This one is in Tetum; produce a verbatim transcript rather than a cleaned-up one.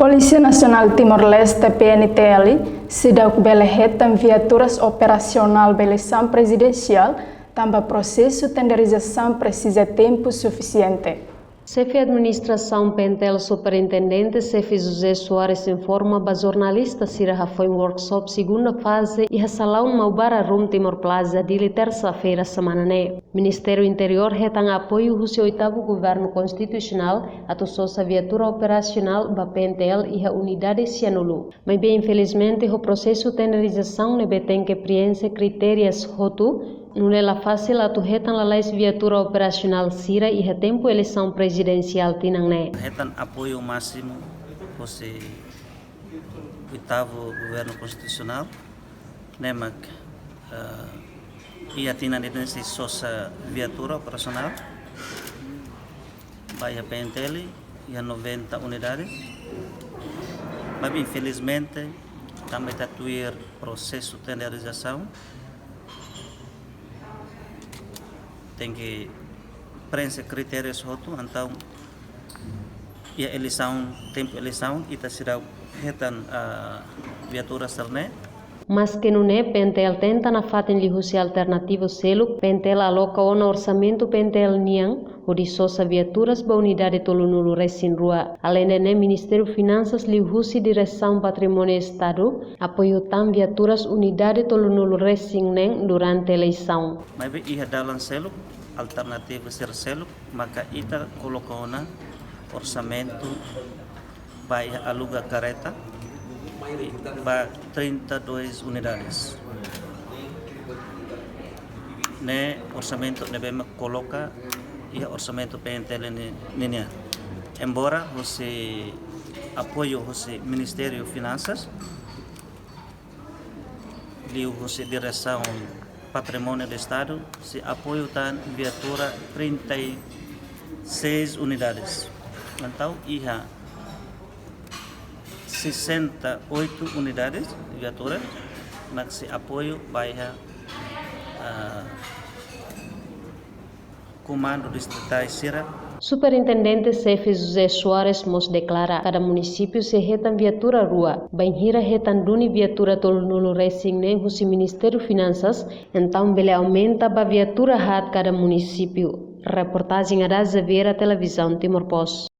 Polísia Nasionál Timor-Leste, P N T L, seidauk bele hetan viaturas operasionál ba eleisaun prezidensiál, tanba prosesu tenderizasaun presiza tempu sufisiente. Xefe Administrasaun P N T L, Superintendente Xefe José Soares, informa ba jornalista sira hafoin workshop segunda faze iha salaun Maubara Room, Timor Plaza, Dili, tersa-feira semana ne'e. Ministériu Interiór hetan apoiu husi oitavu Governu Konstitusionál atu sosa viatura operasionál ba P N T L iha unidade sianulu. Maibé, infelizmente, ho prosesu tenderizasaun ne'ebé tenke prienxe kritériu hotu, nune'e la fasil atu hetan lalais viatura operasionál sira iha tempu eleisaun prezidensiál tinan ne'e. Hetan apoiu másimu husi oitavu Governu Konstitusionál, ne'e mak, eh, iha tinan ida-ne'e sei sosa viatura operasionál ba iha P N T L iha noventa unidades. Maibé, infelizmente, tanba ita tuir prosesu tenderizasaun, tenke prienxe kritériu hotu, entaun iha eleisaun, tempu eleisaun, ita seidauk hetan, ah, viatura sira-ne'e. Maske nune'e, P N T L tenta nafatin liuhusi alternativu seluk. P N T L aloka ona orsamentu P N T L nian hodi sosa viaturas ba unidade tolunulu resin rua. Aleinde ne'e, Ministériu Finansas liuhusi Diresaun Patrimóniu Estadu apoiu tan viaturas unidade tolunulu resin neen durante eleisaun. Maibé iha dalan seluk, alternativu sira seluk, maka ita koloka ona orsamentu ba iha aluga kareta ba trinta e dois unidades. Ne'e orsamentu ne'ebé mak koloka iha orsamentu P N T L ni-, ninian. Embora husi apoiu husi Ministériu Finansas, liuhusi Diresaun Patrimóniu do Estadu, sei apoiu tan viatura trinta e seis unidades. Entaun, iha sessenta e oito unidades viatura mak sei apoiu ba iha, ah, komandu distritál sira. Superintendente Xefe José Soares mós deklara, kada munisípiu sei hetan viatura rua. Bainhira hetan duni viatura tolunulu resin neen husi Ministériu Finansas, entaun bele aumenta ba viatura haat kada munisípiu. Reportajen Ada Xaviera, Televizaun Timor Post.